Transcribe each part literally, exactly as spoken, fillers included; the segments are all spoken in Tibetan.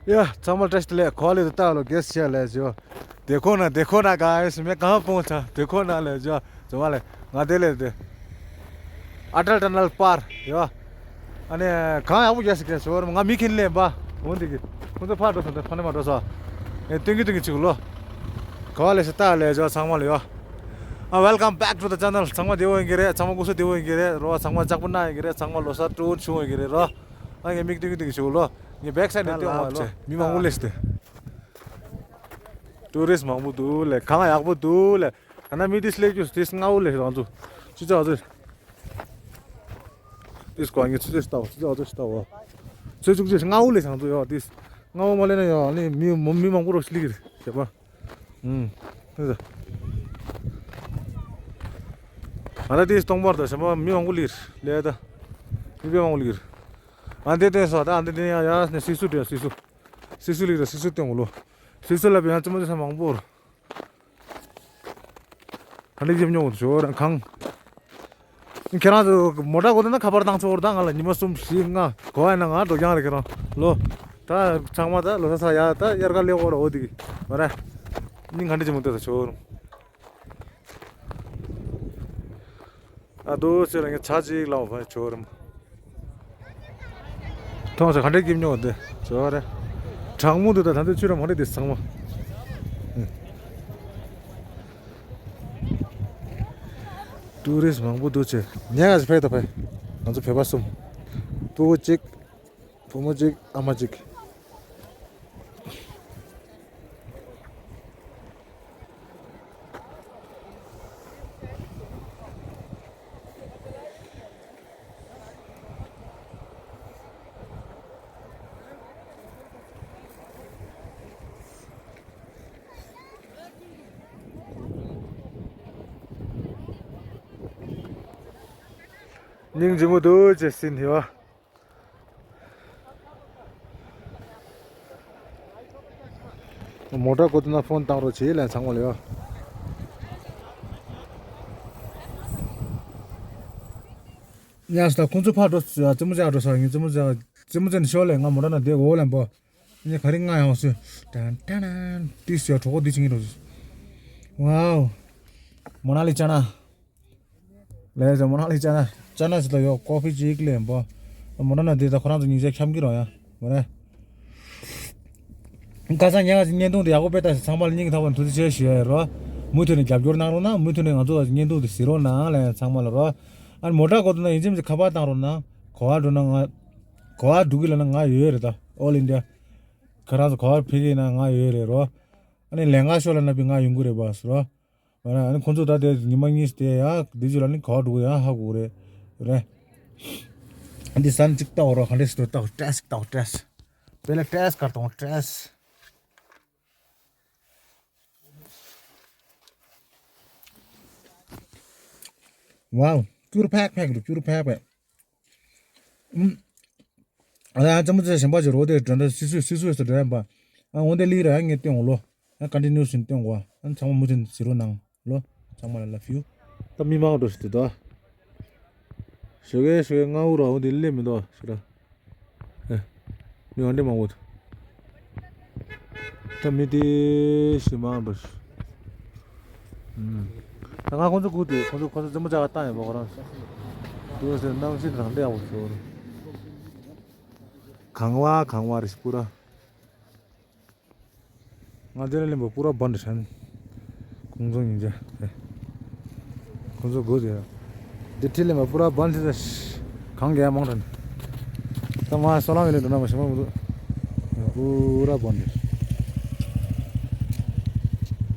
ཡ། ཚང་མ་བཀྲ་ཤིས་བདེ་ལེགས། གོ་ལེ་དུ་ལྟ་ལོ་གེས་ཤ་ལེ་ཇོ། དེ་ཁོ་ན་དེ་ཁོ་ན་ག་ཨེ་སི་མེ་གང་སྤོང་ཚ་དེ་ཁོ་ན་ལེ་ཇོ། ཇོ་བ་ལེ། ང་དེ་ལེ་དེ། Atal Tunnel Par ཡོ། ཨ་ནི་གང་ཡག་པོ་རྒྱག་སི་ཀེ་ཞོར་ང་མི་ཁྱེར་ལེ་བ། འོན་ཏེ་གི་ཁོང་ཚོ་ཕར་འགྲོ་སོང་། དེ་ཕ་ནས་མ་འགྲོ་སོང་། ཨེ་ཏིང་གི་ཏིང་གི་ཅིག་ལོ། ག་བ་ལེ་ཤ་ལྟ་ལེ་ཇོ་ཚང་མ་ལ་ཡོ། ཨ། Welcome back to the channel. ཚང་མ་བདེ་པོ་ཡིན་གི་རེད། ཚང་མ་སྐུ་གཟུགས་བདེ་པོ་ཡིན་གི་རེད་རོ། ཚང་མ་ལྕགས་པོ་ན་ཡིན་གི་རེད། ཚང་མ་ལོ་གསར་སྤྲོ་བོ་བྱུང་ཡིན་གི་རེད་རོ། ཨ་ངས་མིག་ཏིང་གི་ཏིང་གི་ཞུ་ལོ། ངས་བེག་སའིཌ་ནས་སྟོན་བ་ལོ། མི་མང་པོ་སླེབས་ཏེ། ཊུ་རི་སི་མང་པོ་འདུག་ལེ། གང་ཡག་པོ་འདུག་ལེ། ད་ན་མི་དེ་སླེབས་རྒྱུ་དེ་སྔ་བོ་ལེ་རང་ཚོ། ཅི་ཅག་ཚོ། དེ་སྐོར་ངས་ཚོད་ཚོད་ལྟ་བ། ཅི་ཅག་ཚོ་ལྟ་བ། ཚོད་བཅུག་ཅེས་སྔ་བོ་ལེ་རང་ཚོ་ཡོ། དེ་སྔ་བོ་མ་ལེ་ན་ཡོ། ཨ་ནི་མི་མི་མང་པོ་རོ་སླེབས་ཀྱི་རེད་ཞེས་པ། ཨུམ། ཨ་ད་དེ་སྟོང་པར་ད་ཞེས་པ་མི་མང་པོ་སླེབས་ལེ་ད། མི་དཔེ་མང་པོ་སླེབས་ཀྱི་རེད། ཨ་འདི་དེ་སོ་ད་ཨ་འདི་དེ་ཡང་ཡང་ནས་སི་སུ་དེ་སི་སུ། སི་སུ་ལིག་ར་སི་སུ་སྟེང་ལོ། སི་སུ་ལ་བེ་ཡང་ཙི་མོ་ཙི་ས་མང་པོ། ཧ་ལིག་ཡིབ་ཉོ་ཞོ་ར་ཁང་། ཁྱེད་རང་ཚོ་མོ་ཊ་གོ་ད་ན་ཁ་པར་བཏང་ཆོག་ར། ད་ང་ལ་ཉི་མ་གསུམ་བཞི་ལྔ་གོ་བ་ཡིན་ན་ང་འགྲོ་རྐྱང་རེད། ཁྱེད་རང་ལོ། ད་ཚང་མ་ད་ལོ་ས་ས་ཡ་ད་དབྱར་ཁ་སླེབས་འོ་ར་འོ་དི་གི་མ་ར། ནི་ང་འདྲི་ཅི་མོ་ཏེ་ས་ཆོ་རུང་། ཨ་དོ་ཟེར་ལ་ངས་ཆ་ཅིག་ལའོ་བ་ཆོ་རམ། ཐོང་ས་ག་འདྲ་སྐྱིབ་ཉོ་དེ་ཆོ་རེ། གྲང་མོ་འདུག་ད་ད་འདི་ཆུ་རམ་ཧ་རེ་དེ་ཚང་མ། ཊུ་རི་སི་མང་པོ་འདུག་ཅེ། ཉལ་ཡ་ཕེ་ད་ཕེ། ང་ཚོ་བོད་པ་གསུམ། སྤུ་གུ་གཅིག་བུ་མོ་གཅིག་ཨ་མ་གཅིག་སྙིང་རྗེ་མོ་འདུག་ཅེས་ཟིན་ཧེ་བ། མོ་ཊ་ཀོ་ཏུ་ན་ཕོན་བཏང་རོགས་བྱེད་ལན་ཚང་མ་ལ་ཡོ། ཡ་ས་ཁོང་ཚོ་ཕར་འགྲོ་ཙི་མོ་ཅག་འགྲོ་ས་ཡིན། ཙི་མོ་ཅག་ཙི་མོ་ཅན་ཤོ་ལེ་ང་མོ་ཊ་ན་བསྡད་འོ་ལན་པོ། ཉེ་ག་རི་ང་ཡང་སུ། ཏན་ཏན་ཏན། ཏིས་ཡོ་གྲོགས་པོ་འདི་ཆིང་རོ། ཝའོ། མོ་ན་ལི་ཅ་ན། ལས་ཟེར་མོ་ན་ལི་ཅ་ན། ཅ་ན་ཟེར་ལ་ཡོ་ཀོ་ཕི་ཅིག་ལེན་པོ། མོ་ན་ན་འདི་ད་ཁོ་རང་ཚོ་སྙིང་རྗེ་འཁྱམ་གི་རོ་ཡ། མོ་ནས། ཁ་སང་ཉལ་བ་ཅིག་བརྙན་ཐུང་དེ་ཡག་པོ་དཔེ་ལྟ་ཞིག་ཚང་མ་ལ་སྙིང་ཐག་པ་ཐུགས་རྗེ་ཆེ་ཞུ་ཡ་ཡོད་རོ། མུ་མཐུད་ནས་རྒྱབ་སྐྱོར་གནང་རོགས་གནང་། མུ་མཐུད་ནས་ང་ཚོ་བརྙན་ཐུང་དེ་གཟིགས་རོགས་གནང་ལ་ཡ་ཚང་མ་ལ་རོ། ཨ་ནི་མོ་ཊ་གོ་ཐུབ་ན་ཡིན་གཅིག་མིན་གཅིག་ཁ་པར་བཏང་རོགས་གནང་། གོ་བ་འགྲོ་ན་ང་། གོ་བ་འགྲོ་གི་ལ་ན་ང་ཡོད་རེད་ད། All India། ཁ་རང་ཚོ་གོ་བ་ཕེབས་ཀྱི་ན་ང་ཡོད་རེད་རོ། ཨ་ནི་ལས་ཀ་ཤོར་ལ་ན་པི་ང་ཡོང་གི་རེད་བ་ཟེར་རོ། ཨ་ནི་ཁོང་ཚོ་ད་དེ་ཉི་མ་གཉིས་དེ་ཡ་འདི་ཚོ་ལ་ནི་ག་བ་འགྲོ་གི་ཡ་ཧ་གོ་གི་རེད། རེད། འདི་ས་ནི་གཅིག་ལྟ་འོ་རོ། ག་འདྲས་སི་ཏོ་ལྟ་འོ། ཏྲེས་ལྟ་འོ་ཏྲེས། དེ་ལ་ཏྲེས་གར་དང་ཏྲེས། ཝའོ། སྐྱུར་ཕེག་ཕེག་འདུག་སྐྱུར་ཕེག་ཕེག་ཨ་ཙི་མོ་ཙི་ཞིམ་པ་ཅིག་རོ་དེ་འདྲ་འདྲ་སི་སུ་སི་སུ་སི་འདྲ་ཡིན་པ། ཨ་འོན་ཏེ་ལི་ར་ཡང་ངས་སྟོན་འོ་ལོ། ཨ་ཀོན་ཊི་ནིའུ་སི་སྟོན་གོ་ཨ་ཚང་མ་མུ་མཐུད་ཟེར་རོ་གནང་ལོ། ཚང་མ་ལ་ལབ་ཡུ། ད་མི་མང་འགྲོ་ཞིག་དེ་ད། ཞོགས་ཀས་ཞོགས་ཀས་སྔ་པོ་ར་འོ་དེ་སླེབས་མི་འདུག་ཞེ་དྲག་ཨེ། མི་འོ་འདྲ་མང་པོ་འདུག་ད་མི་དེ་ཞིག་མང་འགྲོ་ཞིག་ད་ང་ཁོང་ཚོ་སྒུག་དུས་ཁོང་ཚོ་ཁོང་ཚོ་རྩེད་མོ་རྒྱག་ག་བཏང་ཡོད་པ་ཁོ་རང་། དུ་ཟེར་གནམ་གཤིས་རང་འདྲ་ཡག་པོ་བྱུང་། གངས་བ་གངས་བ་རེད་ཤི་པུ་ར། ང་དེ་ལ་ལེན་པ་པུ་ར་བན་དེ་ཧྲན། ཁོང་ཚོ་ཉིན་བྱ། ཁོང་ཚོ་སྒུག་དེ། དེ་ཁྲིད་ལེན་པ་པུ་ར་བན་དེ་གངས་རྒྱ་མང་ཧྲན། ད་ང་སོ་ལང་བའི་ལེན་འགྲོ་ན་མ་ཤེས་མ་མི་འདུག་པུ་ར་བན་དེ།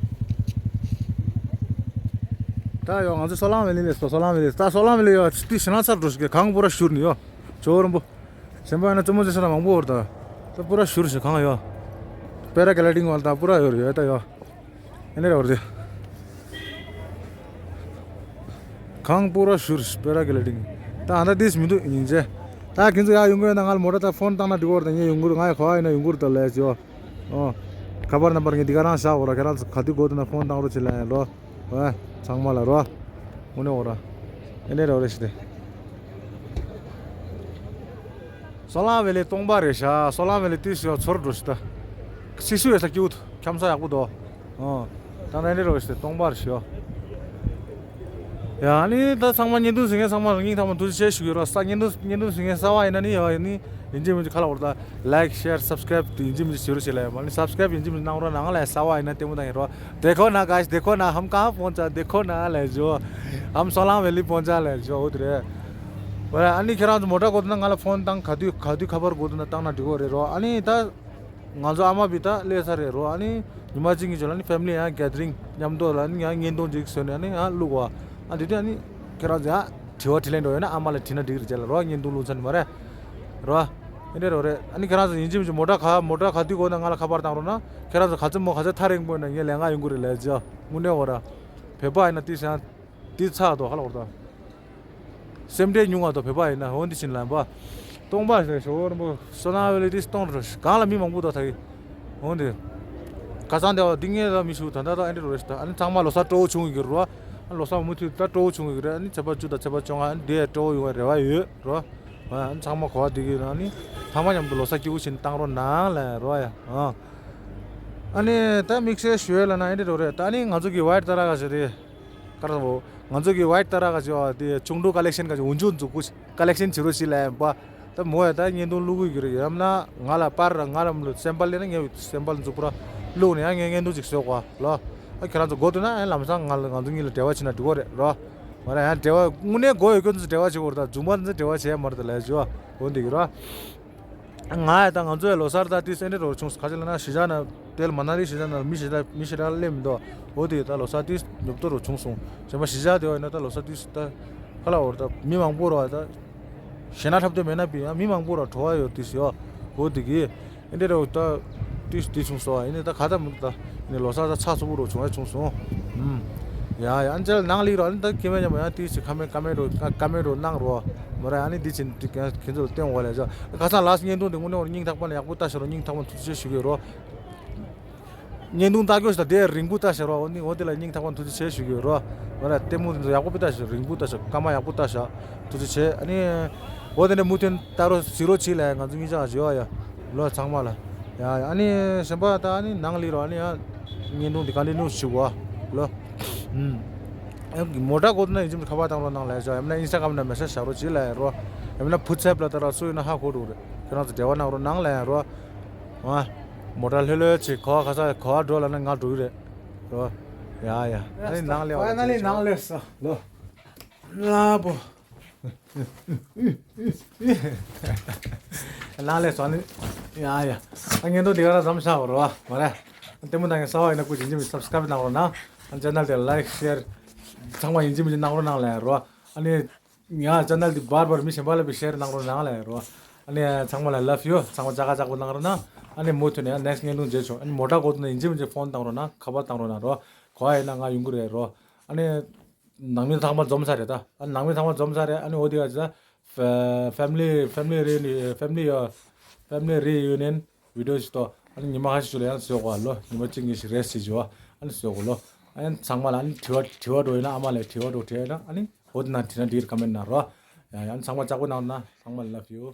ད་ཡོ་ང་ཚོ་སོ་ལང་ཝེ་ལི་ལས་སོ་སོ་ལང་ཝེ་ལི་ད་སོ་ལང་ཝེ་ལི་ཡོ་ཏི་ཤི་ན་ཚར་འགྲོ་ཞིག་གི་གངས་པུ་ར་ཤུར་ནི་ཡོ། ཇོ་རམ་པོ། གཞན་པ་ཡིན་ན་རྩེད་མོ་རྩེ་ས་ན་མང་པོ་ཡོད་རེད་ད། ད་པུ་ར་ཤུར་ཞིག་གངས་ཡོ། པེ་ར་གི་ལའི་ཌིང་བ་ལ་ད་པུ་ར་ཡོད་རེད་ཡོད་ད་ཡོ། ཨེ་ནས་རེད་བ་རེད། གངས་པུ་ར་ཤུར་ཞིག་པེ་ར་གི་ལའི་ཌིང་། ད་ཨ་ད་དེས་མི་འདུག་ཡིན་ཅེ། ད་ཁྱེད་ཚོ་ཡར་ཡོང་གི་ཡོད་ན་ང་ལ་མོ་ཊ་ད་ཕོན་བཏང་ན་འགྲིག་གི་རེད་ད། ངས་ཡོང་གི་རེད། ང་ཡི་ག་བ་ཡིན་ན་ཡོང་གི་རེད་ད་ལས་ཅེ་ཡོ། ཨོ། ཁ་པར་ནམ་བར་ངས་འདི་ག་རང་བཞག་གོ་ར། ཁྱེད་རང་ཚོ་ག་དུས་དགོས་འདུག་ན་ཕོན་བཏང་རོགས་བྱེད་ལ་ཡ་ལོ། ཨ། ཚང་མ་ལ་རོ། དངོས་གནས་འོ་ར། ཨེ་ནས་རོ་རེ་ཞིག་དེ། སོ་ལང་ཝེ་ལི་སྟོང་པ་རེད་ཤག་སོ་ལང་ཝེ་ལི་ཏི་ཤོ་ཚོར་འགྲོ་ཤི་ད། སི་ཤུ་ཡོད་ས་སྐྱིད་འཁྱམ་ས་ཡག་པོ་འདུག་ཨོ། ད་ནན་རེ་རོ་ཤི་སྟོང་པ་རེད་ཤོ། ཡ་ནི་ད་ཚང་མ་བརྙན་ཐུང་གཟིགས་མཁན་ཚང་མ་ལ་སྙིང་ཐག་པ་ཐུགས་རྗེ་ཆེ་ཞུ་གི་རོ། ས་བརྙན་ཐུང་བརྙན་ཐུང་གཟིགས་མཁན་གསར་པ་ཡིན་ན་ནི་ཡ་ཡིན་ནི་ཡིན་གཅིག་མིན་གཅིག་ཁ་ལ་འོར་ད་ལའིཀ་ཤེར་སབ་སི་ཀ་རེབ་དེ་ཡིན་གཅིག་མིན་གཅིག་བྱེད་རོགས་བྱེད་ལ་ཡ་མ་ནི་སབ་སི་ཀ་རེབ་ཡིན་གཅིག་མིན་གཅིག་གནང་རོགས་གནང་ལ་ཡ་གསར་པ་ཡིན་ན་ལྟད་མོ་ལྟ་མཁན་རོ། देखो ना गाइस देखो ना हम कहाँ पहुँचा देखो ना ले जो। हम सोलांग वैली पहुँचा ले जो उधर। ཨ་ནི་ཁྱེད་རང་ཚོ་མོ་ཊ་གོ་དུས་ན་ང་ལ་ཕོན་བཏང་། ག་དུས་ག་དུས་ག་དུས་ཁ་པར་གོ་དུས་ན་བཏང་ན་འགྲིག་གོ་རེད་རོ། ཨ་ནི་ད་ང་ཚོ་ཨ་མ་བི་ད་སླེབས་ས་རེད་རོ། ཨ་ནི་ཉི་མ་གཅིག་གཉིས་ཅིག་ལ་ནི་ཕེ་མི་ལི་ཡང་གེ་དི་རིང་མཉམ་དུ་ལ་ནི་ཡང་བརྙན་ཐུང་ཅིག་བཟོས་ནས་ཨ་ནི་ཡང་བླུག་བ། ཨ་དེ་དུས་ཨ་ནི་ཁྱེད་རང་ཚོ་ཡང་དྲི་བ་དྲིས་ལན་འགྲོ་ཡོད་ན་ཨ་མ་ལ་དྲིས་ན་འགྲིག་རེད་ཅེས་ལ་རོ། བརྙན་ཐུང་བླུག་ཚར་ནི་མ་རེད་རོ། ཨེ་འདྲ་རོ་རེད། ཨ་ནི་ཁྱེད་རང་ཚོ་ཡིན་གཅིག་མིན་གཅིག་མོ་ཊ་ག་མོ་ཊ་ག་དུས་གོ་ན་ང་ལ་ཁ་པར་བཏང་རོགས་གནང་། ཁྱེད་རང་ཚོ་ག་ཚོད་མོ་ག་ཚོད་ཐག་རིང་པོ་ཡིན་ན་ངས་ལས་ང་ཡོང་གི་རེད་ལས་ཅེས་དངོས་གནས་འོ་ར། བོད་པ་ཡིན་ན་དེ་བྱས་དེ་ཚ་དོ་ཧ་ལ་འོ་ར་ད། སེམས་ཁྲལ་ཉུང་བ་དང་བོད་པ་ཡིན་ན་འོན་ཏེ་ཕྱིན་ལམ་པ། སྟོང་པ་ཞེས་ཞོ་རིན་པོ་སོ་ན་ཝེ་ལི་ཏི་སྟོང་རེ་གང་ལ་མི་མང་པོ་དང་ཐག་ཡིན། འོན་ཏེ། ཁ་སང་དེ་བ་འདི་ངས་ལ་མི་ཞུ་ད་ད་ད་ཨེ་འདྲ་རེ་ཞུ་ད། ཨ་ནི་ཚང་མ་ལོ་གསར་སྤྲོ་བོ་བྱུང་གི་རུ་བ། ཨ་ལོ་གསར་མུ་མཐུད་ད་སྤྲོ་བོ་བྱུང་གི་རེད། ཨ་ནི་ཚེས་པ་བཅུ་དང་ཚེས་པ་བཅོ་ལྔ་ཨ་ནི་དེ་སྤྲོ་བོ་ཡོང་བའི་རེ་བ་ཡོད་རུ་བ། ཨ་ནི་ཚང་མ་གོ་བ་འདི་གི་ན་ནི་ཚང་མ་མཉམ་དུ་ལོ་གསར་སྐྱིད་པོ་ཞིག་བཏང་རོགས་གནང་ལ་རུ་བ་ཡ། ཨ་ཨ་ནི་ད་དམིགས་བསལ་ཞུ་ཡས་ལ་ན་ཨེ་འདྲ་རེད། ད་ཨ་ནི་ང་ཚོ་གི་ཝའིཊ་ཏ་ར་ག་ཞིག་རེད། ཀར་བོ། ང་ཚོ་གི་ཝའིཊ་ཏ་ར་ག་ཞིག་བ་དེ་ཆུང་འབྲུག་ཀ་ལེག་ཤན་ག་ཞིག་འུ་ཅུ་འཛུགས་སྐུ་ཀ་ལེག་ཤན་བྱེད་རོགས་ཞིག་ལ་ཡིན་པ། ད་མོ་ཡ་ད་བརྙན་ཐུང་བླུག་གི་རེད། ཡང་ན་ང་ལ་པར་ར་ང་ལ་མི་ལུ་སེམ་པལ་ལེན་ན་ངས་སེམ་པལ་འཛུགས་པ་ར་བླུག་ནས་ཡང་ངས་བརྙན་ཐུང་ཅིག་བཟོ་དགོས་ལོ། ཨ་ཁྱེད་རང་ཚོ་དགོས་འདུག་ན་ཨེ་ལམ་སང་ང་ལ་ང་ཚོ་གཉིས་ལ་འབྲེལ་བ་བྱེད་ན་འགྲིག་གོ་རེད་རོ། མ་ར་ཡང་འབྲེལ་བ་དངོས་གནས་དགོས་ཡོད་ཁྱོད་ཚོ་འབྲེལ་བ་བྱེད་དགོས་རེད། ད་རྫུན་མ་ཚོ་འབྲེལ་བ་བྱེད་ཡ་མ་རེད་ད་ལས་བྱོས་འོ་འདི་གི་རོ། ང་ཡ་ད་ང་ཚོའི་ལོ་གསར་ད་ཏི་སེ་འདྲ་རོ་བྱུང་སོང་། ཁ་ཅིག་ལ་ན་གཞིས་ཆགས་ན་དེ་ལ་མ་ན་རི་གཞིས་ཆགས་ན་མི་ཞེ་དྲག་མི་ཞེ་དྲག་སླེབས་མི་འདུག་འོ་དེ་ད་ལོ་གསར་ཏི་ཉོབ་ཏོ་རོ་བྱུང་སོང་། གཞན་པ་གཞིས་ཆགས་དེ་བ་ཡིན་ན་ད་ལོ་གསར་ཏི་ད་ཁ་ལ་འོར་ད་མི་མང་པོ་རོ་ད་ཞེ་ན་འཁྲབ་སྟོན་མེད་ན་པི་ཡ་མི་མང་པོ་རོ་བྲོ་བ་ཡོད་ཏི་སི་ཡོ། འོ་དེ་གི་ཨེ་འདྲ་རོ་ད་ཏི་ཏི་བྱུང་སོང་། ཨེ་ནི་ད་ཁ་ད་མི་ད་ཨེ་ནི་ལོ་གསར་ད་ཚགས་ཚུད་པོ་རོ་བྱུང་ཨེ་བྱུང་སོང་། ཨུམ། ཡ་ཡ་ཨན་ཅལ་ནང་ལི་རོ་ཨ་ནི་ད་ཁེ་མེད་ཉམས་ཡ་ཏི་སི་ཁ་མེད་ཀ་མེད་རོ་ཀ་མེད་རོ་གནང་རོ། མོ་ར་ཨ་ནི་འདི་ཆེན་འདི་ཁྱེད་ཚོ་ལ་བསྟན་འོ་ལས་ཟ། ཁ་སང་ལ་སི་བརྙན་ཐུང་འདི་དངོས་གནས་འོ་སྙིང་ཐག་པ་ནས་ཡག་པོ་ལྟ་ཤོར་རོ། སྙིང་ཐག་པ་ཐུགས་རྗེ་ཆེ་ཞུ་གི་རོ། བརྙན་ཐུང་ལྟ་རྒྱུ་ཞིག་དང་དེ་རིང་པོ་ལྟ་ཤག་རོ། འོ་ནི་འོ་དེ་ལ་སྙིང་ཐག་པ་ཐུགས་རྗེ་ཆེ་ཞུ་གི་རོ། ང་ལ་ལྟད་མོ་དེ་ཚོ་ཡག་པོ་པི་ལྟ་ཤག་རིང་པོ་ལྟ་ཤག་སྐར་མ་ཡག་པོ་ལྟ་ཤག་ཐུགས་རྗེ་ཆེ། ཨ་ནི། འོ་དེ་ནས་མུ་མཐུད་ལྟ་རོགས་གཟིགས་རོགས་བྱེད་ལ་ང་ཚོ་གཉིས་ཆ་བྱེད་བ་ཡ། ལོ་ཚང་མ་ལ། ཡ་ཡ་ཨ་ནི་གཞན་པ་ད་ཨ་ནི་ནང་ལི་རོ་ཨ་ནི་ཡ། བརྙན་ཐུང་དེ་ག་འདྲ་ནུས་ཞུ་བ། ལོ། ཨུམ། མོ་ཊ་གོ་ན་ཡིན་ཅིག་ཁ་པར་བཏང་རོགས་གནང་ལ་ཡ། ཡང་ན་ཨིན་སི་ཊ་གྷ་རམ་ན་མེ་སེཇ་བཞག་རོགས་བྱེད་ལ་ཡ་རོ། ཡང་ན་ཕུ་ཚེབ་ལ་ལྟ་ར་སུ་ཡིན་ན་ཧ་གོ་འགྲོ་རེད། ཁྱེད་རང་ཚོ་འབྲེལ་བ་གནང་རོགས་གནང་ལ་ཡ་རོ། ཨ། མོ་ཊ་ལྷོད་ལྷོད་བྱེད་ག་བ་ག་ས་ག་བ་འགྲོ་ལ་ན་ང་འགྲོ་གི་རེད། རོ། ཡ་ཡ། ཨ་ནི་ནང་ལས་བ་ཕ་ན་ལི་ནང་ལས་སོ། ལོ། ལ་པོ། ནང་ལས་སོ་ནི། ཡ་ཡ། ཨ་བརྙན་ཐུང་འདི་ག་ར་མཚམས་བཞག་པ་རོ། མ་རེད། ལྟད་མོ་ལྟ་མཁན་གསར་པ་ཡིན་ན་སྐུ་མཁྱེན་ཅིག་སབ་སི་ཀ་རབ་གནང་རོགས་གནང་། ཨ་ཅེ་ནལ་དེ་ལ་ལའིཀ་ཤེར། ཚང་མ་ཡིན་གཅིག་མིན་གཅིག་གནང་རོགས་གནང་ལ་ཡ་རོ། ཨ་ནི། ཡ་ཅེ་ནལ་འདི་བར་བར་མི་གཞན་པ་ལ་བི་ཤེར་གནང་རོགས་གནང་ལ་ཡ་རོ། ཨ་ནི་ཚང་མ་ལ་ལབ་ཡོ། ཚང་མ་ཅག་ཅག་པོ་གནང་རོགས་གནང་། ཨ་ནི་མུ་མཐུད་ནས་ཡང་ནེགསི་བརྙན་ཐུང་མཇལ་ཆོག་ཨ་ནི་མོ་ཊ་གོ་དུས་ན་ཡིན་གཅིག་མིན་གཅིག་ཕོན་བཏང་རོགས་གནང་། ཁ་པར་བཏང་རོགས་གནང་རོ། གོ་བ་ཡིན་ན་ང་ཡོང་གི་རེད་རོ། ཨ་ནི། ནང་མི་ཚང་མ་འཛོམས་ས་རེད་ད། ཨ་ནང་མི་ཚང་མ་འཛོམས་ས་རེད། ཨ་ནི་འོ་དེ་ག་ཅི་ད། ཕེ་མི་ལི་ཕེ་མི་ལི་རི་ཡུ་ཕེ་མི་ལི་ཕེ་མི་ལི་རི་ཡུ་ནི་ཡན་བི་ཌི་ཡོ་ཞིག་ཏོ། ཨ་ནི་ཉི་མ་ཁ་ཤས་ཤིག་ལ་ཡང་བཟོས་གོ་ལོ། ཉི་མ་གཅིག་གཉིས་ཤིག་རེ་སི་བྱེད་བྱོས། ཨ་ནི་བཟོས་གོ་ལོ། ཨ་ནི་ཚང་མ་ལ་ཨ་ནི་དྲི་བ་དྲི་བ་འགྲོ་ཡིན་ན་ཨ་མ་ལ་དྲི་བ་འགྲོ་དྲི་ཡིན་ན་ཨ་ནི་འོ་དེ་ན་དྲི་ན་འགྲིག་རེད། ཀ་མེན་ན་རོ། ཡ་ཡ་ཨ་ནི་ཚང་མ་ལྕགས་པོ་གནང་ན་ཚང་མ་ལ་ལབ་ཡོ།